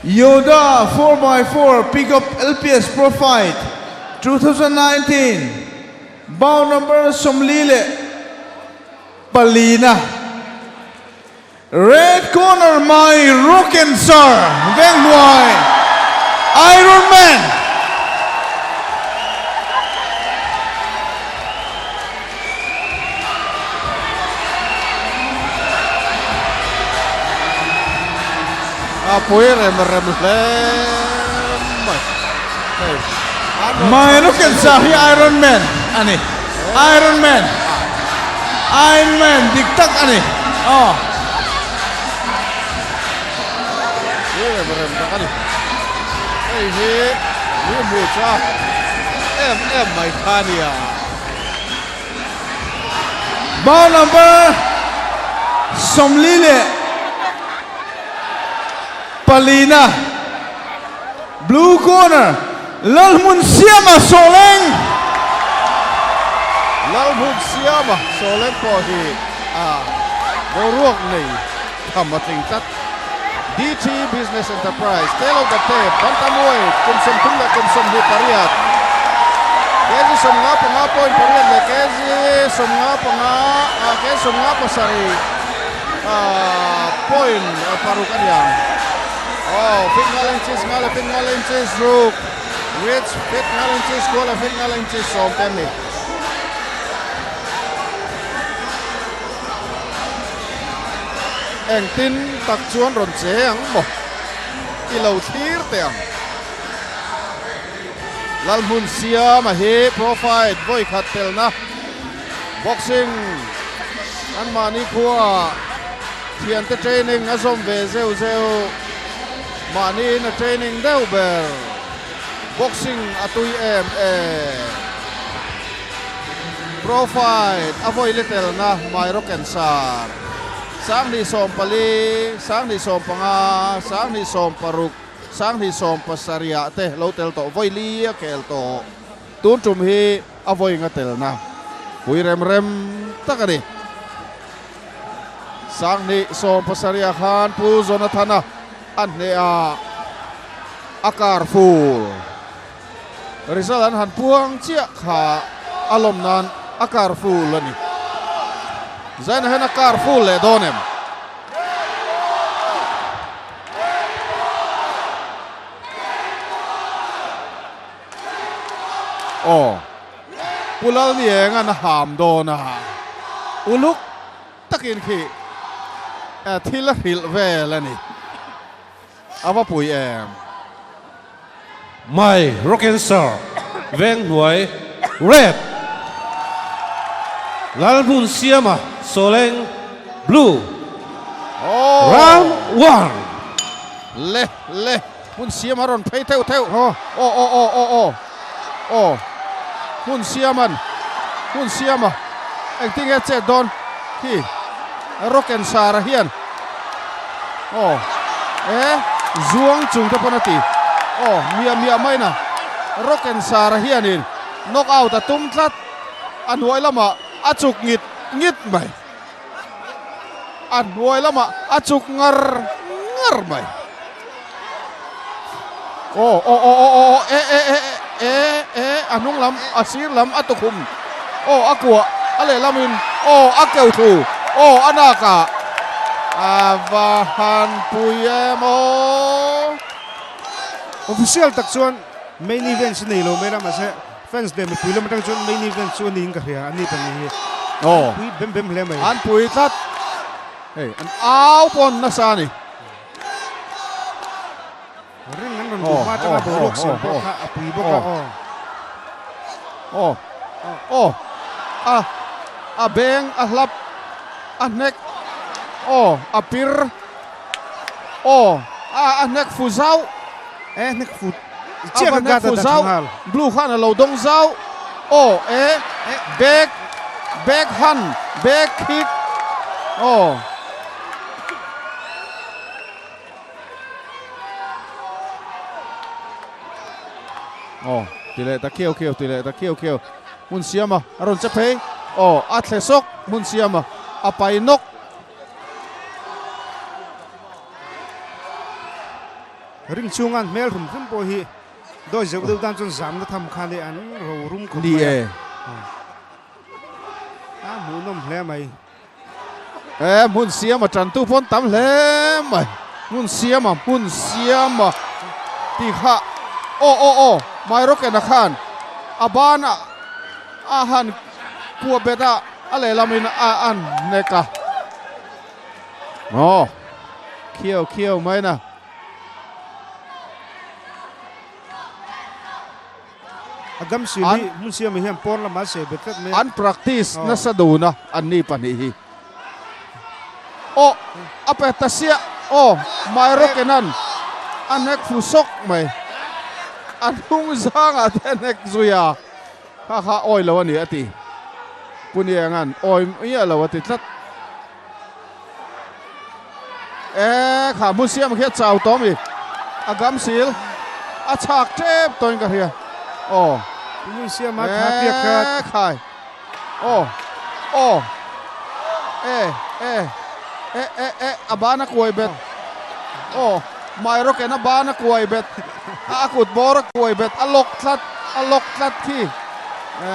Yoda 4x4 Pickup LPS Pro Fight 2019 Bout number 44 Red corner my rock and star Venghnuai Iron Man. A pui rem rem hle mai. Hei. My rock and star hi Iron Man ani. Iron Man. Iron Man dik tak ani. Aw. Pui rem rem tak ani. Hei hi mi hmuh chak em em mai kha nia. Bout number 44 Blue corner Lalhmunsiama Sawleng. Lalhmunsiama Sawleng pawh hi a boruak nei tham a tling tlat. DT Business Enterprise, Tale of the Tape, Bantamweight, kum 30 leh kum 28, kg 55 point pariat leh kg 55, kg 57 point paruk a ni ang. Aw, fit nga leh inches nga leh fit nga leh inches ruk, reach fit nga leh inches kua leh fit nga leh inches sawm te an ni. Engtin tak chuan rawn che ang maw? I lo thlir teh ang. Lalhmun Siama hi profile vawi khat telna boxing anmahni khuaah thiante training a zawm ve zeuh zeuh. Mahniin a training deuh ber. Boxing a tui em em. Profile a vawi letelna Myrocansar 2014, 2015, 2016, 2017 te lo tel tawh vawi li a khel tawh. Tun tum hi a vawi nga telna pui rem rem tak a ni. 2017 khan Pu Jonathana a hneh a, a kar ful. Result an han puang chiah kha a lawm nan a kar full a ni. Zaina hian a kar full leh dawn em? Aw, Pu Lalnienga'n a ham dawn a, uluk takin khi thil a hrilh vel a ni. A va pui em? My Rockin Star veng hnuai Red Lalhmunsiama Sawleng Blue Round one. Le le Hmunsiama rawn phei theuh theuh aw aw aw aw aw aw aw Hmunsiama'n Hmunsiama engtin nge chet dawn khi Rockin Star-a hian Aw e zuang chung te pawn a ti. Aw miah miah mai na Rock and Sara hianin knock out a tum tlat. A hnuai lamah a chuk ngit ngit mai. A hnuai lamah a chuk ngar ngar mai. Aw aw aw aw aw e e e e e a hnung lam a sir lam a tukhum. Aw a kuah a lehlamin aw a keu thu aw a nak ah a va han pui em aw. Official tak chuan main event chu nei lo mai la mahse fans leh mipui lam atang chuan main event chu a niin ka hria an ni pahnih hi an pui bem bem hle mai. An pui tlat hei an au pawn nasa a ni. Ring an rawn duh hma atanga boruak siam pawh kha a pui bawk a aw. Aw aw a a beng a hlap a hnek aw a pir aw a a hnek fu zauh e hnek fu chiah ka hnek fu zauh blue khan a lo dawng zauh aw e back back hand back kick aw. Aw ti leh ta khiau khiau ti leh ta khiau khiau hmun siam a a rawn che phei aw a thle sawk hmun siam a a pai nawk. Ring chhunga an hmel hrum hrum pawh hi dawi zeuh deuh tan chuan zamna tham kha nia an ro rum khawp mai a. A hmuhnawm hle mai. E hmun siama tantu pawn tam hle mai. Hmun siama hmun siama tih kha aw aw aw Mairawkena khan a ban a a han kuah bet a a lehlam in a a hnek a. Aw khiau khiau mai na. A gam sil hi hmun siamah hian pawn lamah a seh bet tlat mai a. An practice nasa dun a an ni pahnih hi. Aw a pe ta siah aw Mairokenan a hnek fu sawk mai. A hnung zangah te a hnek zui a, kha kha awi lo a ni a ti. Puniangan awi miah lo a ti tlat. E kha hmun siam khi a chau tawh ami a gam sil a chhak tep tawhin ka hria aw Hmun siam a tha piak khat e khai aw aw e e e e e a ban a kuai bet aw Mairoken a ban a kuai bet a kut bawr a kuai bet a lawk tlat a lawk tlat khi e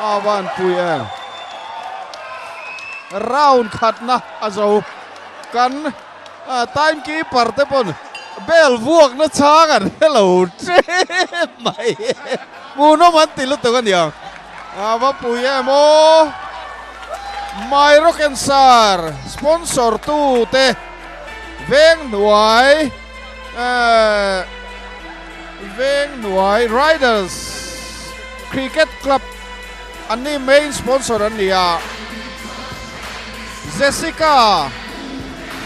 a van pui em. Round khatna a zo. Kan time keeper te pawn bell vuakna chhang an hre lo tep mai. Hmuhnawm an ti lutuk a niang. A va pui em aw. My Rock and Sar sponsor tu te veng hnuai veng hnuai Riders Cricket Club An ni main sponsor an ni a, Jessica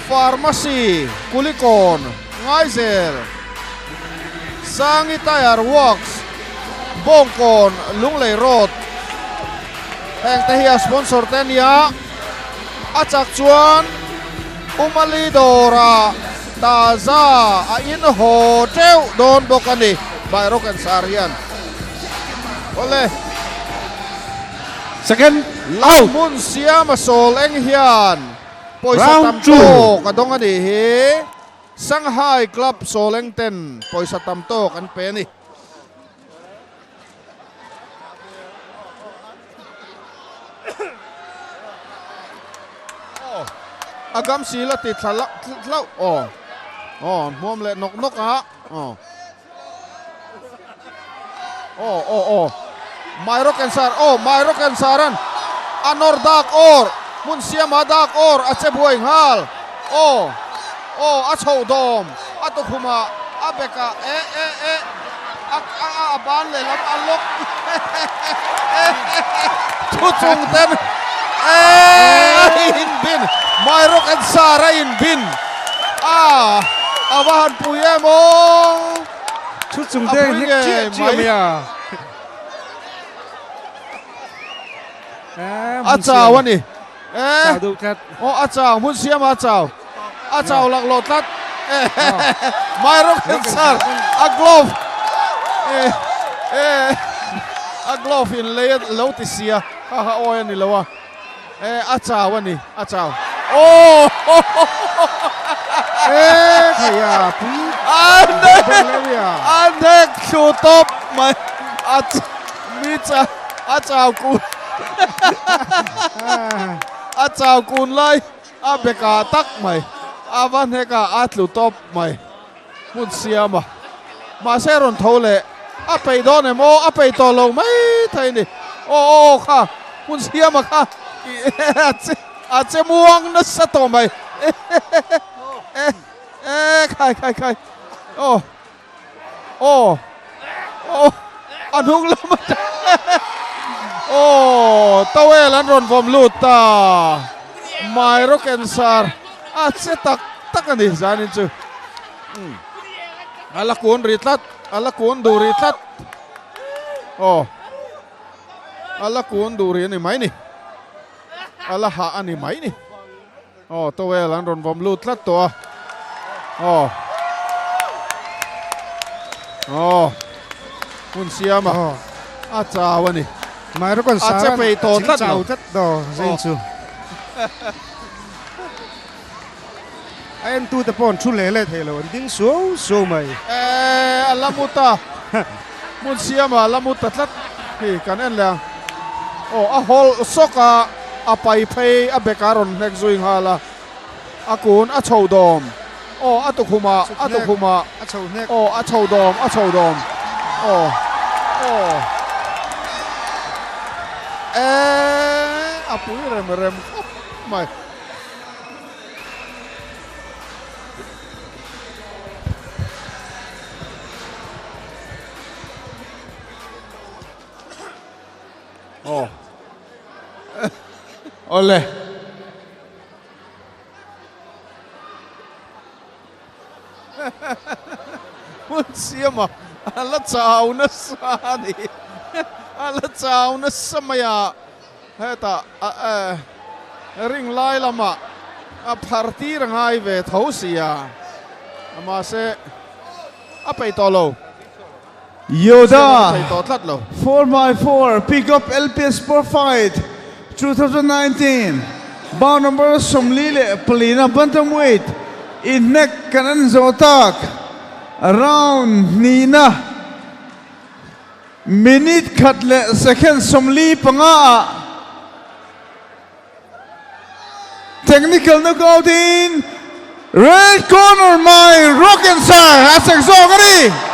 Pharmacy Kulikawn Ngaizel, Sangi Tyre Works Bawngkawn Lunglei Road heng te hi a sponsor te a ni a, a chak chuan Umali dawrah Taza a in haw teuh dawn bawk a ni by Rock and Sar hian. Awle. Second out. Hmun siam a sawl eng hian pawisa tam tawk a dawng a nih hi. Shanghai club sawl eng ten pawisa tam tawk an pe a ni. A gam sil a ti thla hlauh aw aw hmuam leh nawk nawk a aw aw aw aw Myro Cancer aw Myro Cancer an a nawr dak awr hmun siama dak awr a che buai nghal aw aw a chhoh dawm a tukhumah a bekah e e e a a a ban lehlam a lock thu chung ten e a in bin my rock and sar a in bin a a va han pui em aw thu chung te hnek chiah chiah mai a a chau a ni e chau deuh tlat aw a chau hmun siama a chau A chau lak lo tlat. My rock and sar a glove e a glove in lei lo ti sia ha ha awi a ni lo a e a chau a ni a chau oh e khaia pui a nek thlu tawp mai a mi cha a chau kun a chau kun lai A beka tak mai, a va hneka a tlu tawp mai hmun siam a, mahse a rawn tho leh, a peih dawn em aw, a peih tawh lo mai thei a ni, aw aw aw kha hmun siam a kha a che muang nasa tawh mai, e e khai khai khai aw aw aw a hnung lam atang aw towel an rawn vawm lut ta Myro Cancer a che tak tak a ni zanin chu a la kun ri tlat a la kun duh ri tlat aw a la kun duh ri a ni mai ni a la hah a ni mai ni. Aw towel an rawn vawm lut tlat tawh a. Aw. Aw. Hun siam a. A chau a ni. Mairakon A che pei tawh tlat lo. Chau tlat do zain chu. A entute pawh an thu leh leh thei lo, an ding suau suau mai. E, a la mu ta. Hmun siama a la mu ta tlat hi kan en leh ang. Aw, a hawlh sawk a, a pai phei, a bek a rawn hnek zui nghal a. A kun a chho dawm. Aw, a tukhumah, a tukhumah. A chho hnek. Aw, a chho dawm, a chho dawm. Aw, aw. E, a pui rem rem khawp mai. Aw. Awle. Hmun siama a la chau nasa a ni. A la chau nasa mai a. Hetah ring lai lamah a phar tir a ngai ve tho si a. Mahse a peih tawh lo. Yoda Peih tawh tlat lo. 4x4 Pickup LPS Sport Fight 2019 Bout number 44 Bantamweight inhnek kan an zawh tak round hnihna minute khat leh second 45 ah Technical knockout in Red corner mai Rock and Star a chak zawk a ni.